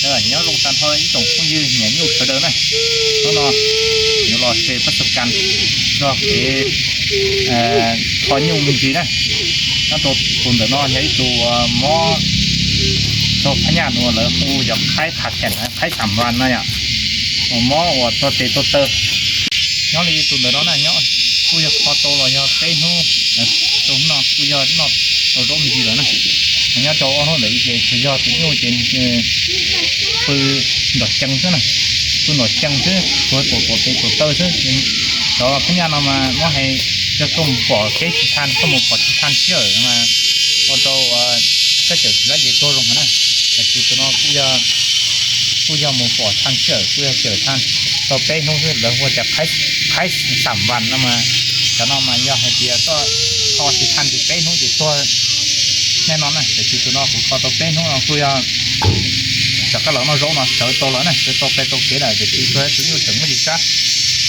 Nyob zoo tag nrho ib tsoom phooj ywg niam nyuj sawv daws na, hnub no yuav los share pab xab kas txog kev kho nyuj me ntsis na. Nyob rau tus ntawm no yog ib tug mob txog phab nyaj uas lawv hu cov qhaib kha khem, qhaib xam vas no yom, uas mob uas txog tes txog taw. Nyob li tus ntawm no na, nyob kuj yog kho tau los yog peb hnub, tus no kuj yog noj tau zaub me ntsis lawm na. Nyob rau ob hnub ntawd ces tsuas yog tus nyuj ces pw nrom cees xwb na, pw nrom cees xwb, tsuas tuam tuam tes tuam taw xwb. Cov phab nyaj no mas muab hais yog koj mus pom kev tsis tha, koj mus pom tsis tha sij hawm mas ua rau koj cawm tsis tau ces tuag zoo heev na. Tiam sis tus no kuj yog mus pom tha sij hawm, kuj yog cawm tha tau peb hnub xwb, lawv hu tias qhaib xam vas no mas, cov no mas yog hais tias koj kho tsis tha ces peb hnub ces tuag nej no na. Tiam sis tus no kuv kho tau peb hnub no kuj yog rov qab los noj zaub no sawv tau lawm na, sawv tau pais tau kev lawm, tiam sis tus nyuj tseem muaj tsis sab,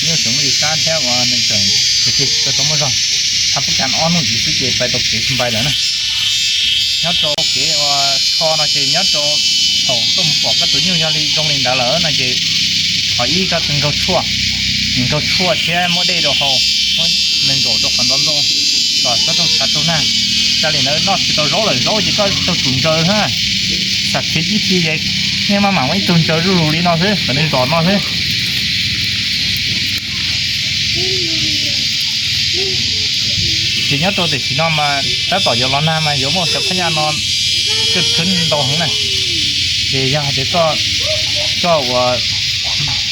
nyuj tseem muaj tsis sab thiab uas nws tseem tiam sis tau muaj zog, tha pab kas ob hnub ntxiv xwb ces pais tau kev npai lawm na. Nyob rau kev uas kho no ces nyob rau thaum koj mus pom koj tus nyuj yog li zoo li ntawd lawm no ces qhov ib koj nkaug tshuaj, nkaug tshuaj thiab muab dej rau haus, muab nkaus rau qhov ntxoov ntxoo kom txhob raug tshav raug nag. Txawm li ntawd noj tsis tau zaub lawm, zaub ces koj raug tsum ntsaws na. Xam khiv tib si ces yeej maj mam muaj ib tug ntsaws zuj zus li no xwb kom nws zom no xwb. Ces nyob rau tam sim no mas tab tom yuav los nag mas yuav muaj cov phab nyaj no kawg khwb ntau heev na. Ces yog hais tias koj uas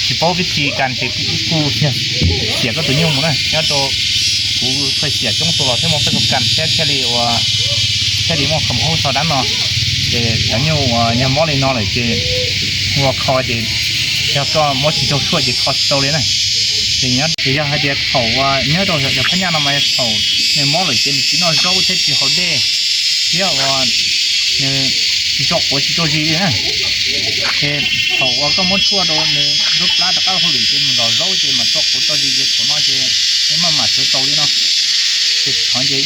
tsis paub vib thi kas ces kuj yog xiam koj tus nyuj mus na. Nyob rau kuv txawj xiam coob tus los thiaj muaj pab xab kas thiab thiaj li ua thiaj li muaj khoom hub so dab no. Ces cov nyuj uas yog mob li no lawm ces ua kho ces yog koj muab tsis raug tshuaj ces kho tsis tau li na. Ces nyob ces yog hais tias thaum uas nyob rau cov phab nyaj no mas thaum nws mob lawm ces nws tsis noj zaub thiab tsis haus dej thiab uas nws tsis tso quav tsis tso zis li na. Ces thaum uas koj muab tshuaj rau nws lub plab rov qab hauj lwm ces mus zom zaub ces mas tso quav tso zis ces thaum no ces nws maj mam sawv tau li no. Ces qhov ces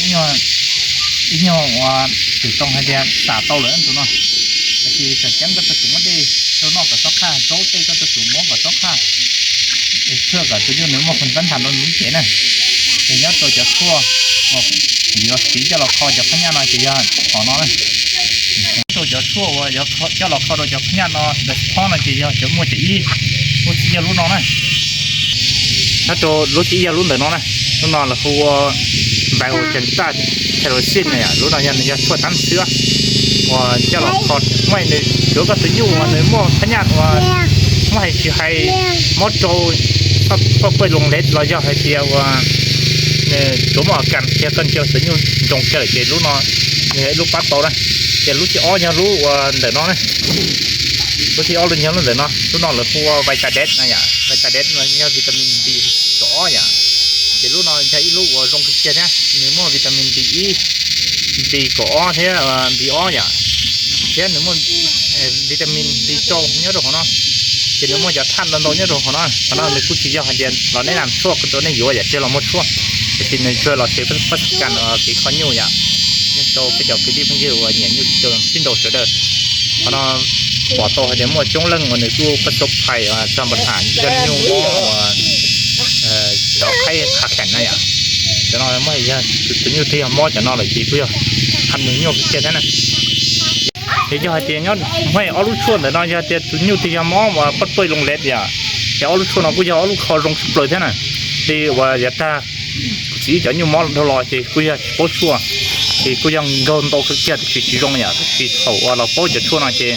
ib nyuag uas twm tau hais tias xam tau lawm tus no. Tiam sis tseem ceeb koj tau tsum muab dej rau noj kom txhob qhaj, zaub tej koj tau tsum muab kom txhob qhaj, txhawj kom tus nyuj nws muaj khoom tab ntham rau nws lub cev na. Ces nyob rau cov tshuaj uas yuav siv coj los kho cov phab nyaj no ces yog qhov no na. Nyob rau cov tshuaj uas yuav coj los kho rau cov phab nyaj no, the spot no ces yog cov muaj cov ib, lub txiv yog lub no na. Nyob rau lub txiv yog lub ntawm no na, lub no lawv hu ua npais uas ceev taj kerosene na yom, lub no yog nws yog tshuaj tab xwb uas coj los kho, muaj nws yuav koj tus nyuj uas nws muaj phab nyaj uas muab hais tsis hais mob rau poj poj loos lev los yog hais tias uas nws tsuav muaj kas thiab koj ncaws tus nyuj ntsoos kawg ces lub no nws yog ib lub pab tau na. Ces lub thib ob yog lub uas ntawm no na. Lub thib ob lub yog lub ntawm no, lub no lawv hu ua Vitadex na yom, Vitadex no yog vitamin B kaum ob yom. Ces lub no yog ib lub uas zoo kawg kiag thiab, nws muaj vitamin B ib, B kaum ob thiab B ob yom, thiab nws muaj vitamin B rau nyob rau hauv no. Ces nws muaj cov thaj ntau ntau nyob rau hauv no. Qhov no nws kuj tsis yog hais tias los neb nam tshuaj rau nej yuav yom, tsis yog los muaj tshuaj, tiam sis nws tsuas los share pab xab kas kev kho nyuj yom. Nyob rau peb cov kwv tij phooj ywg uas nyiam nyuj tsis nrau sawv daws, qhov no pom tau hais tias muaj coob leej uas nws kuj pab xab phais txog npa tham coj nyuj mob uas cov qhaib kha khem na yom. Cov no muab yog tus nyuj twg yog mob cov no lawm ces kuj yog haj nws nyuaj kawg kiag thiab na. Ces yog hais tias nyob muaj ob lub tshuaj ntawm no yog tias tus nyuj twg yog mob uas poj poj loos lev yom, ces ob lub tshuaj no kuj yog ob lub kho zoo tshaj plaws thiab na. Li uas yav tag kuv txiv cov nyuj mob dhau los ces kuj yog tsis paub tshuaj, ces kuj yog nkaug ntau kawg kiag tab sis tsis zoo yom, tab sis thaum uas los paub cov tshuaj no ces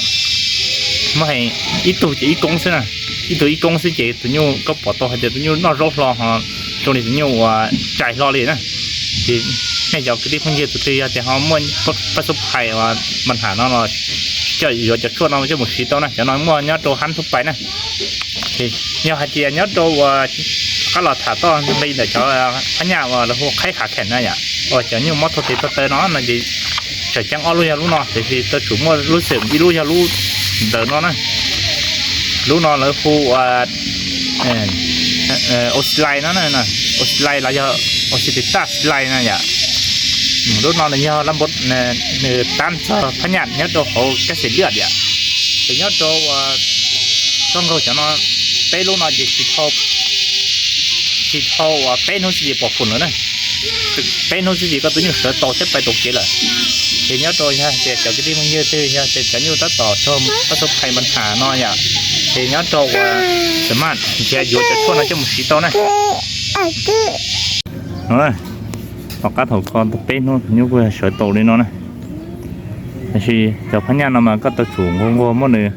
muab hais ib tug ces ib koob xwb na, ib tug ib koob xwb ces tus nyuj koj pom tau hais tias tus nyuj noj zaub hlo ho zoo li tus nyuj uas tsais hlo li na. Ces nej cov kwv tij phooj ywg tus twg yog tias ho muaj pab xab phais uas npa tham no los coj yuav cov tshuaj no coj mus siv tau na, cov no muaj nyob rau hab thub pais na. Yog hais tias nyob rau uas qab los tham toj nqi ntawm cov phab nyaj uas lawv hu qhaib kha khem na yom, uas cov nyuj mob txog tes txog taw no no ces tseem ceeb ob lub yog lub no, tiam sis tau tsum muaj lub xeem ib lub yog lub ntawm no na. Lub no lawv hu ua oxalate no, oxalate los yog oxidetase alate na yom. Lub no nws yog lab npau, nws tab txog phab nyaj nyob rau hauv kab xes liaj yom. Ces nyob rau uas koj nkaug cov no peb lub no ces tsis dhau uas peb hnub xwb ces pom phom lawm na. Peb hnub xwb ces koj tus nyuj sawv tau thiab pais tau kev lawm. Ces nyob rau yog tias cov kwv tij phooj ywg twg yog tias cov nyuj tab tom raug pab txhua phais npa nham no yom, ces nyob rau uas xam maj nrhiav yuav cov tshuaj no coj mus siv tau na. Tom qab thaum koj peb hnub nyuj kuj sawv tau li no na. Tab sis cov phab nyaj no mas koj tau tsum nquag nquag muab nws,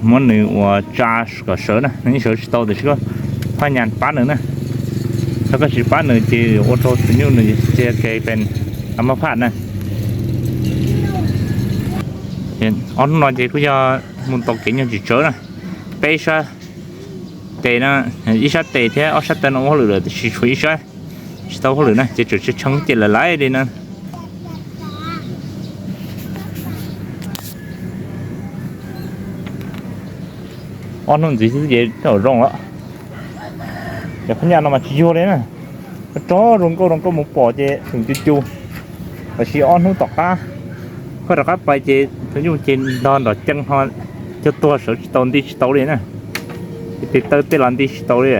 muab nws uas tsa kom sawv na, nws yeej sawv tsis tau tiam sis koj phab nyaj pab nws na. Yog koj tsis pab nws ces ua rau tus nyuj nws cia ke pes a mab phaj na. Ob hnub no ces kuj yog mus tau kev nyuag tsis tsawv na, peb sab tes, ib sab tes thiab ob sab taw no ua hauj lwm lawm tiam sis tshuav ib sab tsis tau hauj lwm na ces tseem tshee tshee ces lawv laiv li na. Ob hnub ntxiv xwb ces tau zoo lawm. Cov phab nyaj no mas tsis yuag li na, rov zoo nkauj zoo nkauj mus pom ces tseem cu cu. Tab sis ob hnub tom qab koj rov qab pais ces tus nyuj ces ntog nrov ceeb ho cog tuag sawv tsis tau nti tsis tau li na. Ces tes taw tej los nti tsis tau li.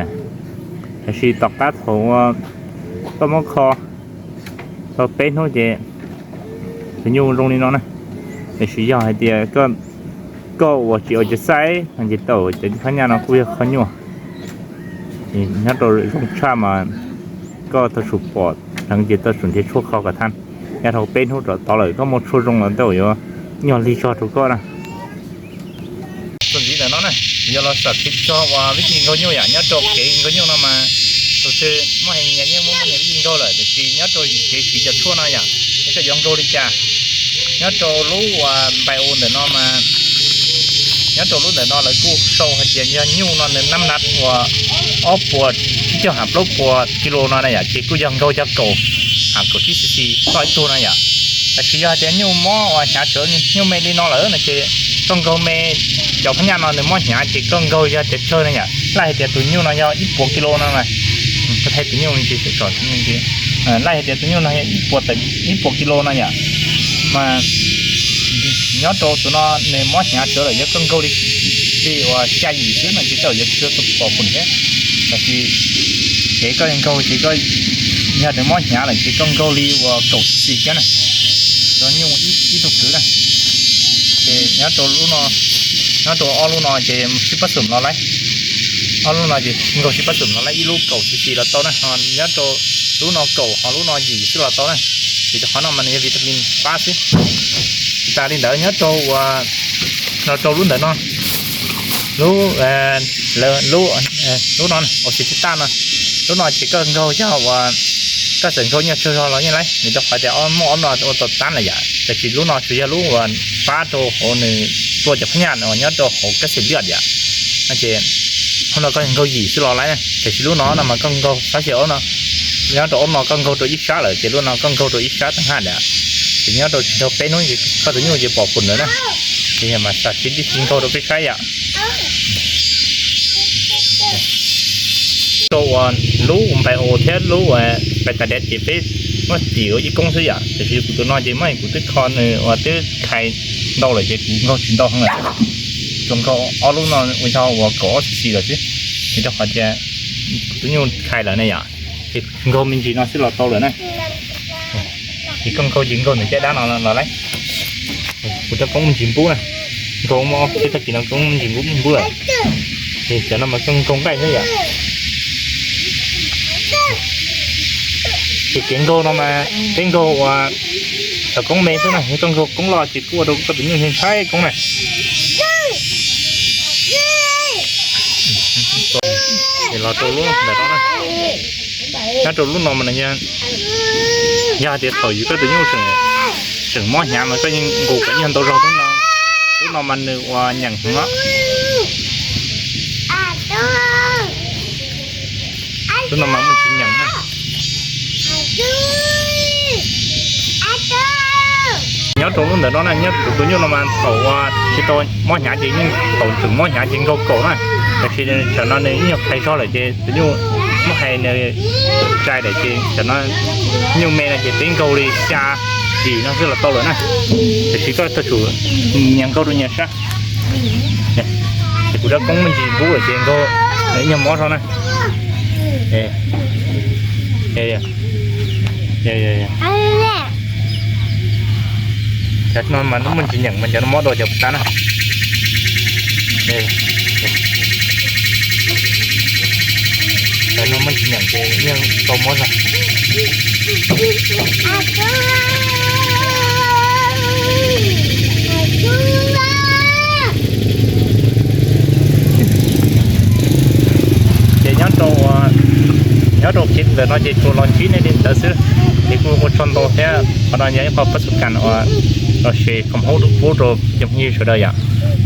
Tab sis tom qab thaum koj muab kho tau peb hnub ces tus nyuj zoo li no na. Tiam sis yog hais tias koj ua tsis ua cov xaib no ces tau cov phab nyaj no kuj yog qhov nyuaj. Nyob rau zoo tshaj mas koj tau tsum pom dheev ces tau tsum nrhiav tshuaj kho kom thaj. Nyob rau peb hnub rov tod lawm koj muaj tshuaj zoo los tej zaum yuav nyuag lig zog rau koj na. Txuas ntxiv ntawm no na, yog los xam txhim txog uas vib ceg nkaug nyuj yom, nyob rau kev nkaug nyuj no mas tus twg muaj hais nyias yeej muaj muaj nyias vib ceg nkaug lawm tiam sis nyob rau kev siv cov tshuaj no yom, es koj yuav nkaug li cas. Nyob rau lub uas npai u ntawm no mas, nyob rau lub ntawm no lawv kuj sau hais tias yog nyuj no nws nab nab uas ob puas tsib caug ham plaub puas kilo no na yom, ces kuj yog nkaug yog kaum ham kaum tsib cc toj ib tug no yom. Tab sis yog hais tias nyuj mob uas hnyav tsawv nyuj me li no lawm no ces koj nkaug me, cov phab nyaj no nws mob hnyav ces koj nkaug yog tias tsawg na yom, laj hais tias tus nyuj no yog ib puas kilo no mas, koj thaij tus nyuj tsis, laj hais tias tus nyuj no yog ib puas, ib puas kilo no yom, mas nyob rau tus no nws mob hnyav tsawv lawm yog koj nkaug li, li uas xya yim xwb no ces tej zaum yuav tsis tau pom phom thiab. Tab sis kev koj nkaug ces koj, yog nws mob hnyav lawm ces koj nkaug li uas kaum cc thiab na, rau nyuj ib tug kwv na. Ces nyob rau lub no, nyob rau ob lub no ces sib pab xum los laib, ob lub no ces nkaug sib pab xum los laib, ib lub kaum cc los tau na, nyob rau lub no kaum ho lub no yim xwb los tau na. Ces rau qhov no mas nws yog vitamin pab xwb. Tsis tas li ntawd nyob rau uas, no rau lub ntawm no, lub, lub, lub no, uas xis tis taj no, lub no ces koj nkaug yog uas koj txawm nkaug nyuaj tsawg zog los yeej laib, vim rau qhov tias ob muaj ob no ua tau tab lawm yom, tab sis lub no tsuas yog lub uas pab rau hauv nws tua cov phab nyaj uas nyob rau hauv kab xim liaj yom. No ces ob no koj nkaug yim xwb los laib, tab sis lub no no mas koj nkaug tab sis ob no, nyob rau ob no koj nkaug rau ib sab lawm ces lub no koj nkaug rau ib sab tag haj yom. Ces nyob rau tsis dhau peb hnub ces koj tus nyuj ces pom phom lawm na. Ces yog mas xam txhim tib si nkaug rau peb saib yom. Rau uas lub npai u thiab lub npai tas dev ces peb muab tim ua ib koob xwb yom, tiam sis kuv tus no ces muab kuv twb kho nws uas twb khai ntau lawm ces kuv nkaug tsis ntau heev lawm. Tsuas nkaug ob lub no uas yog uas kaum ob xis lawm xwb, vim rau qhov tias kuv tus nyuj khai lawm ne yom, ces nkaug me ntsis no xwb los tau lawm na. Ces koj nkaug ces nkaug ntawm caj dab no los laib. Kuv rov koob me ntsis npub na, nkaug muaj ob peb tag kis no koob me ntsis npub npub lawm. Ces cov no mas koj nkaug nqaij xwb yom. Ces kev nkaug no mas peb nkaug uas thaum koob me xwb na, yog koj nkaug koob loj ces kuj ua rau koj tus nyuj ntshai koob na. Ces los rau lub ntawm no na, nyob rau lub no mas nws yog, yog hais tias thaum yus koj tus nyuj tseem mob hnyav mas koj yeej nqus kom nyuag ntau zog xwb no. Lub no mas nws ua nyeem heev os. Lub no mas muaj tsis nyeem na. Nyob rau lub ntawm no na, nyob kuv tus nyuj no mas thaum uas tsis tau mob hnyav ces yeej, thaum tseem mob hnyav ces nkaug kaum na, tab sis tsam no nws ib nyuag qhais zog lawm ces tus nyuj muab hais nws tsai lawm ces tsam no nyuj me no ces peb nkaug li xya yim no xwb los tau lawm na. Tab sis koj tau tsum nyias nkaug rau nyias sab. Ces kuv rab koob me ntsis dub lawm ces nkaug ib nyuag mob zog na. Cov no mas muaj ntsis nyeem mas cov no mob dua cov puas tab na. Cov no muaj ntsis nyeem ces yeej tau mob zog. Ces nyob rau, nyob rau kiv ntawm no ces tsuas los ntsib nej li ntawd xwb. Ces kuj ua tsaug ntau thiab qhov no yog ib qho pab xu kas uas los sis khoom hub pub rau cov phooj ywg sawv daws yom.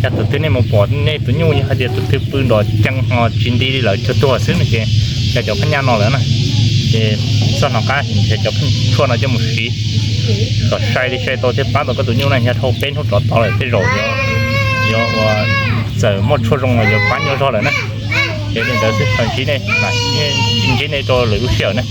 Yog tus twg nej mus pom nej tus nyuj yog hais tias tus twg pw nrov ceev ho tsis nti li lawm cuag tuag xwb no ces yog cov phab nyaj no lawm na. Ces txog hnub qab nrhiav cov tshuaj no coj mus siv kom sai li sai tau thiaj pab tau koj tus nyuj na. Yog dhau peb hnub rov tod lawm tej zaum yuav ua txawm muaj tshuaj zoo los yuav pab nyuaj zog lawm na. Ces li ntawd xwb, tsis ntsib nej rau lwm lub sij hawm na.